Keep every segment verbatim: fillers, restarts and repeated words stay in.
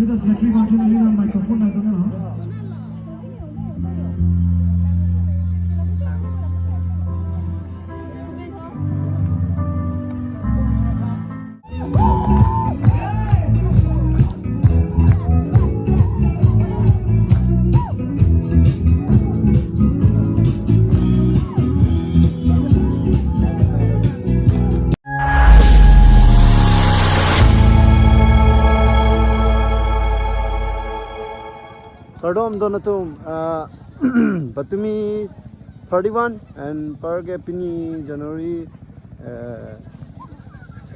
Secretary Martin Lina microphone na dana. Kardom don atum, ah, patumi thirty-one and parke pini January, eh,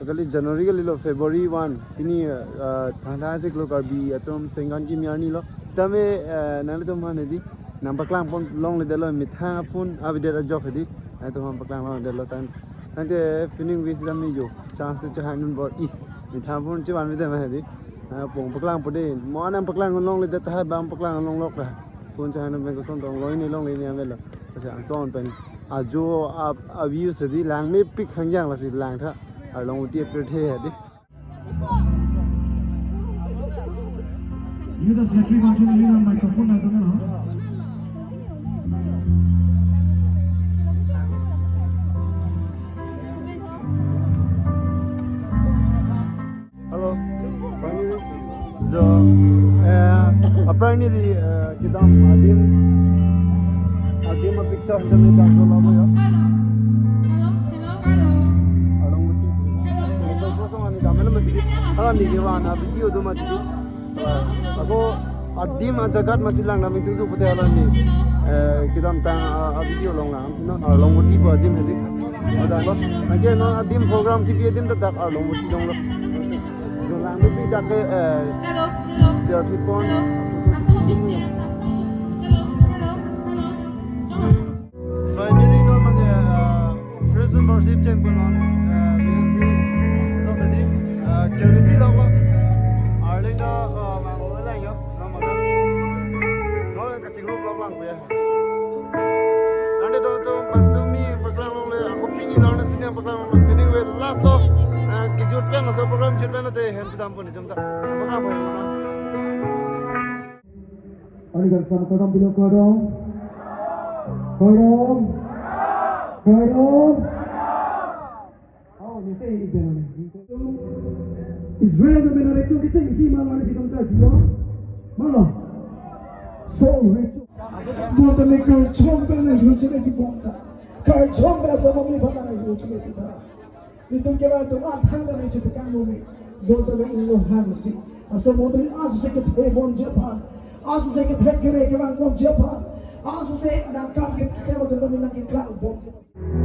kali January kalilo, February one, pini, eh, thangthang chiklo Karbi atum Senggan kimi arni lo. Tame, eh, nanglitum aphan hedi, nangpaklang pon longledetlo, methang aphone avedet ajok hedi, nanglitum aphan paklang longledetlo, tang, tangte pining wis dam yo, chance chehang dun bor-i, methang aphone chevan avedet ma hedi, eh, pong paklang po de, mo nangpaklang longledet tahai bang paklang longlok ra, phone chehang dun pen koson tong longni longni avelo, kasi angton pen, ajo a, a views hedi langmepik hangjang lasi langtha, Arlong Voti apirthe hedi. Unit Secretary Martin Lina microphone na dana. Hello. So, eh, aphrang neli, eh, kedam adim, adim a picture kami dam do labo ya. Hello. Hello. Hello. Arlong Voti. Hello. Hello. Kosong ani dam na mati. Hala ni ke wana video do mati. Ako adim ajagat mati lang na mitu tu pute hala ni. Eh, kedam tang, ah, a video long lang. No, Arlong Voti pu adim hedi. Ada lo. Lagi no adim program T V adim tetak Arlong Voti dong lo. Lang tu dak ke, eh, hello, hello. Siar pipon. Hello. Aku mau pitch ya, tak sih. Hello, hello, hello. Finally, no, mage, eh, praise and worship cheng pon, eh, music, so tadi, eh, charity lok lo. Arleng no, eh, mang lo lang yo, no, mage. No, kachingrum lok lang ya. Ante to, to, patumi paklang longle, ako pini lang na sini paklang longle, pini we last lo, eh, kejut pen, so program jut pen lo te, hem sedam pon, jom ta. Paklang pon, paklang. Ani kan sama kardom bilo, kardom. Kardom. Kardom. Oh, ni se ini benar ni. Israel na benar itu kita isi malam ni si kamu tahu juga. Mana? So itu. Bonta ni kardom benar itu cuma di bonta. Kardom benar sama ni benar itu cuma kita. Itum kevang atum athang kami chetekang kami. Bonta kami ingno hangsi. Asal bonta asu se kethe bonji aphan. Asu se kethe kere kevang bonji aphan. Asu se nangkam kethe bonta kami nangkiklang bonji aphan.